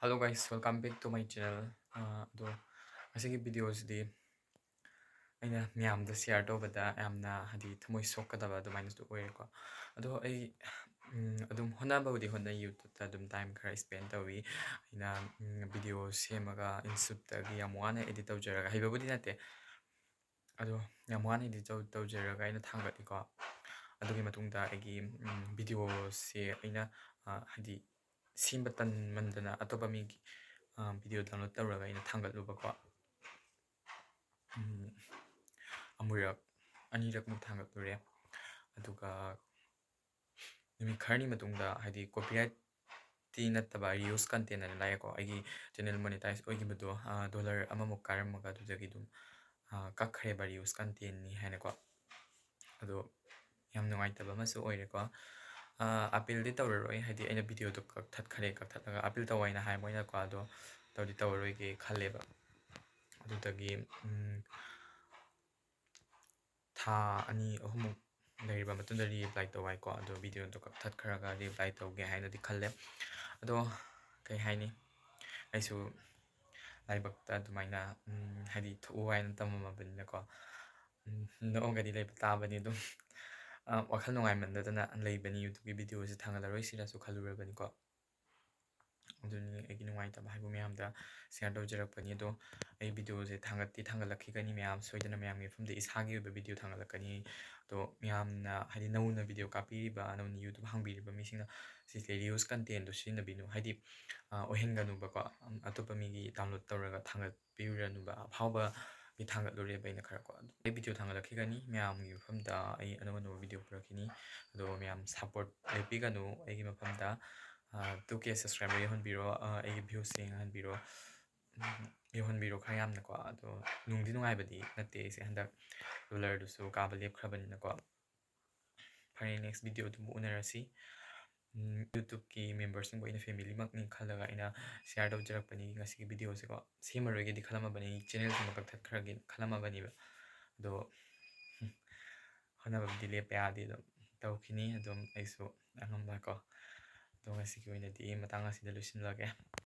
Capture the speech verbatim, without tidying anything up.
Hello guys, welcome back to my channel. ꯑꯗꯣ ꯉꯁꯤꯒꯤ ꯚꯤꯗꯤꯑꯣꯁꯤꯗꯤ ꯑꯩꯅ ꯃꯌꯥꯝꯗ ꯁꯤꯌꯥꯔ ꯇꯧꯕꯗ ꯌꯥꯝꯅ ꯍꯥꯏꯗꯤ ꯊꯃꯣꯏ ꯁꯣꯛꯀꯗꯕ ꯑꯗꯨꯃꯥꯏꯅꯁꯨ ꯑꯣꯏꯔꯦꯀꯣ꯫ ꯑꯗꯣ ꯑꯩ ꯎꯝ, ꯑꯗꯨꯝ ꯍꯣꯠꯅꯕꯕꯨꯗꯤ ꯍꯣꯠꯅꯩ, ꯌꯨꯇ꯭ꯌꯨꯕꯇ ꯑꯗꯨꯝ ꯇꯥꯏꯝ ꯈꯔ ꯁ꯭ꯄꯦꯟ ꯇꯧꯏ꯫ ꯑꯩꯅ ꯎꯝ, ꯚꯤꯗꯤꯑꯣ ꯁꯦꯝꯃꯒ ꯏꯟꯁꯇꯤꯇ꯭ꯌꯨꯠꯇꯒꯤ ꯌꯥꯝ ꯋꯥꯅ ꯑꯦꯗꯤꯠ ꯇꯧꯖꯔꯒ, ꯍꯩꯕꯕꯨꯗꯤ ꯅꯠꯇꯦ, ꯑꯗꯣ ꯌꯥꯝ ꯋꯥꯅ ꯑꯦꯗꯤꯠ ꯇꯧ ꯇꯧꯖꯔꯒ ꯑꯩꯅ ꯊꯥꯡꯒꯠꯂꯤꯀꯣ꯫ ꯑꯗꯨꯒꯤ ꯃꯇꯨꯡꯗ ꯑꯩꯒꯤ ꯎꯝ, ꯚꯤꯗꯤꯑꯣꯁꯦ ꯑꯩꯅ ꯑ, ꯍꯥꯏꯗꯤ ꯁꯦꯝꯕ ꯇꯟꯃꯟꯗꯅ ꯑꯇꯣꯞꯄ ꯃꯤꯒꯤ ꯚꯤꯗꯤꯑꯣ ꯗꯥꯎꯟꯂꯣꯗ ꯇꯧꯔꯒ ꯑꯩꯅ ꯊꯥꯡꯒꯠꯂꯨꯕꯀꯣ꯫ ꯎꯝ, ꯑꯃꯨꯔꯛ ꯑꯅꯤꯔꯛꯃꯨꯛ ꯊꯥꯡꯒꯠꯂꯨꯔꯦ꯫ ꯑꯗꯨꯒ ꯅꯨꯃꯤꯠ ꯈꯔꯅꯤ ꯃꯇꯨꯡꯗ, ꯍꯥꯏꯗꯤ ꯀꯣꯄꯤꯔꯥꯏꯠꯇꯤ ꯅꯠꯇꯕ, ꯔꯤꯌꯨꯁ ꯀꯟꯇꯦꯟ ꯍꯥꯏꯅ ꯂꯥꯛꯑꯦꯀꯣ꯫ ꯑꯩꯒꯤ ꯆꯦꯅꯦꯜ ꯃꯣꯅꯤꯇꯥꯏꯁ ꯑꯣꯏꯈꯤꯕꯗꯣ ꯗꯣꯂꯔ ꯑꯃꯃꯨꯛ ꯀꯥꯏꯔꯝꯃꯒ ꯑꯗꯨꯗꯒꯤ ꯑꯗꯨꯝ ꯀꯛꯈ꯭ꯔꯦꯕ, ꯔꯤꯌꯨꯁ ꯀꯟꯇꯦꯟꯅꯤ ꯍꯥꯏꯅꯀꯣ꯫ ꯑꯗꯣ ꯌꯥꯝ ꯅꯨꯡꯉꯥꯏꯇꯕ ꯑꯃꯁꯨ ꯑꯣꯏꯔꯦꯀꯣ꯫ ꯑꯄꯤꯜꯗꯤ ꯇꯧꯔꯔꯣꯏ, ꯍꯥꯏꯗꯤ ꯑꯩꯅ ꯚꯤꯗꯤꯑꯣꯗꯣ ꯀꯛꯊꯠꯈ꯭ꯔꯦ, ꯀꯛꯊꯠꯂꯒ ꯑꯄꯤꯜ ꯇꯧ ꯍꯥꯏꯅ ꯍꯥꯏ ꯃꯣꯏꯅꯀꯣ꯫ ꯑꯗꯣ ꯇꯧꯗꯤ ꯇꯧꯔꯔꯣꯏꯒꯦ ꯈꯜꯂꯦꯕ꯫ ꯑꯗꯨꯗꯒꯤ ꯎꯝ, ꯊꯥ ꯑꯅꯤ ꯑꯍꯨꯝꯃꯨꯛ ꯂꯩꯔꯕ ꯃꯇꯨꯡꯗ ꯔꯤꯑꯦꯄ꯭ꯂꯥꯏ ꯇꯧ ꯍꯥꯏꯀꯣ꯫ ꯑꯗꯣ ꯚꯤꯗꯤꯑꯣꯗꯣ ꯀꯛꯊꯠꯈ꯭ꯔꯒ ꯔꯤꯑꯦꯄ꯭ꯂꯥꯏ ꯇꯧꯒꯦ ꯍꯥꯏꯅꯗꯤ ꯈꯜꯂꯦ꯫ ꯑꯗꯣ ꯀꯩ ꯍꯥꯏꯅꯤ, ꯑꯩꯁꯨ ꯂꯥꯏꯕꯛꯇ ꯑꯗꯨꯃꯥꯏꯅ ꯎꯝ, ꯍꯥꯏꯗꯤ ꯊꯣꯛꯎ ꯍꯥꯏꯅ ꯇꯝꯃꯝꯃꯕꯅꯤꯅꯀꯣ꯫ ꯎꯝ, ꯅꯣꯛꯑꯒꯗꯤ ꯂꯩꯕ ꯇꯥꯕꯅꯤ ꯑꯗꯨꯝ꯫ ꯋꯥꯈꯜ ꯅꯨꯡꯉꯥꯏꯃꯟꯗꯗꯅ ꯂꯩꯕꯅꯤ, ꯌꯨꯇ꯭ꯌꯨꯕꯀꯤ ꯚꯤꯗꯤꯑꯣꯁꯦ ꯊꯥꯡꯒꯠꯂꯔꯣꯏꯁꯤꯔꯁꯨ ꯈꯜꯂꯨꯔꯕꯅꯤꯀꯣ꯫ ꯑꯗꯨꯅꯤ ꯑꯩꯒꯤ ꯅꯨꯡꯉꯥꯏꯇꯕ ꯍꯥꯏꯕꯨ ꯃꯌꯥꯝꯗ ꯁꯤꯌꯥꯔ ꯇꯧꯖꯔꯛꯄꯅꯤ꯫ ꯑꯗꯣ ꯑꯩ ꯚꯤꯗꯤꯑꯣꯁꯦ ꯊꯥꯡꯒꯠꯇꯤ ꯊꯥꯡꯒꯠꯂꯛꯈꯤꯒꯅꯤ ꯃꯌꯥꯝ, ꯁꯣꯏꯗꯅ ꯃꯌꯥꯝꯒꯤ ꯃꯐꯝꯗ ꯏꯁꯥꯒꯤ ꯑꯣꯏꯕ ꯚꯤꯗꯤꯑꯣ ꯊꯥꯡꯒꯠꯂꯛꯀꯅꯤ꯫ ꯑꯗꯣ ꯃꯌꯥꯝꯅ ꯍꯥꯏꯗꯤ ꯅꯧꯅ ꯚꯤꯗꯤꯑꯣ ꯀꯥꯞꯄꯤꯔꯤꯕ, ꯅꯧꯅ ꯌꯨꯇ꯭ꯌꯨꯕ ꯍꯥꯡꯕꯤꯔꯤꯕ ꯃꯤꯁꯤꯡꯅ ꯁꯤꯁꯦ ꯔꯤꯌꯨꯁ ꯀꯟꯇꯦꯟꯗꯣ ꯁꯤꯖꯤꯟꯅꯕꯤꯅꯨ, ꯍꯥꯏꯗꯤ ꯑ, ꯑꯣꯏꯍꯟꯒꯅꯨꯕꯀꯣ꯫ ꯑꯝ, ꯑꯇꯣꯞꯄ ꯃꯤꯒꯤ ꯗꯥꯎꯟꯂꯣꯗ ꯇꯧꯔꯒ ꯊꯥꯡꯒꯠꯄꯤꯔꯨꯔꯅꯨꯕ꯫ ꯑꯐꯥꯎꯕꯒꯤ ꯊꯥꯡꯒꯠꯂꯨꯔꯦꯕ ꯑꯩꯅ ꯈꯔꯀꯣ꯫ ꯑꯗꯨ ꯑꯩ ꯚꯤꯗꯤꯑꯣ ꯊꯥꯡꯒꯠꯂꯛꯈꯤꯒꯅꯤ, ꯃꯌꯥꯝꯒꯤ ꯃꯐꯝꯗ ꯑꯩ ꯑꯅꯧ ꯑꯅꯧꯕ ꯚꯤꯗꯤꯑꯣ ꯄꯨꯔꯛꯈꯤꯅꯤ꯫ ꯑꯗꯣ ꯃꯌꯥꯝ ꯁꯞꯄꯣꯔꯠ ꯂꯦꯞꯄꯤꯒꯅꯨ ꯑꯩꯒꯤ ꯃꯐꯝꯗ꯫ ꯑ, ꯇꯨ ꯀꯦ ꯁꯕꯁꯀ꯭ꯔꯥꯏꯕꯔ ꯌꯧꯍꯟꯕꯤꯔꯣ, ꯑ, ꯑꯩꯒꯤ ꯚ꯭ꯌꯨꯁꯁꯦ ꯌꯦꯡꯍꯟꯕꯤꯔꯣ꯫ ꯎꯝ, ꯌꯧꯍꯟꯕꯤꯔꯣ ꯈꯔ ꯌꯥꯝꯅꯀꯣ꯫ ꯑꯗꯣ ꯅꯨꯡꯗꯤ ꯅꯨꯡꯉꯥꯏꯕꯗꯤ ꯅꯠꯇꯦ ꯑꯩꯁꯦ ꯍꯟꯗꯛ ꯗꯣꯂꯔꯗꯨꯁꯨ ꯀꯥꯕ ꯂꯦꯞꯈ꯭ꯔꯕꯅꯤꯅꯀꯣ꯫ ꯐꯔꯦ, ꯅꯦꯛꯁ ꯚꯤꯗꯤꯑꯣꯗꯨꯕꯨ ꯎꯅꯔꯁꯤ꯫ ꯎꯝ, ꯌꯨꯇ꯭ꯌꯨꯕꯀꯤ ꯃꯦꯝꯕꯔꯁꯤꯡꯕꯨ ꯑꯩꯅ ꯐꯦꯃꯤꯂꯤꯃꯛꯅꯤ ꯈꯜꯂꯒ ꯑꯩꯅ ꯁꯤꯌꯥꯔ ꯇꯧꯖꯔꯛꯄꯅꯤ ꯉꯁꯤꯒꯤ ꯚꯤꯗꯤꯑꯣꯁꯦꯀꯣ꯫ ꯁꯦꯝꯃꯔꯣꯏꯒꯦꯗꯤ ꯈꯜꯂꯝꯃꯕꯅꯤ, ꯆꯦꯅꯦꯜꯁꯤꯃ ꯀꯛꯊꯠꯈ꯭ꯔꯒꯦ ꯈꯜꯂꯝꯃꯕꯅꯦꯕ꯫ ꯑꯗꯣ ꯍꯣꯠꯅꯕꯕꯨꯗꯤ ꯂꯦꯞꯄ ꯌꯥꯗꯦ, ꯑꯗꯨꯝ ꯇꯧꯈꯤꯅꯤ ꯑꯗꯨꯝ ꯑꯩꯁꯨ ꯑꯉꯝꯕꯀꯣ꯫ ꯑꯗꯣ ꯉꯁꯤꯒꯤ ꯑꯣꯏꯅꯗꯤ ꯃꯇꯥꯡ ꯑꯁꯤꯗ ꯂꯣꯏꯁꯤꯜꯂꯒꯦ꯫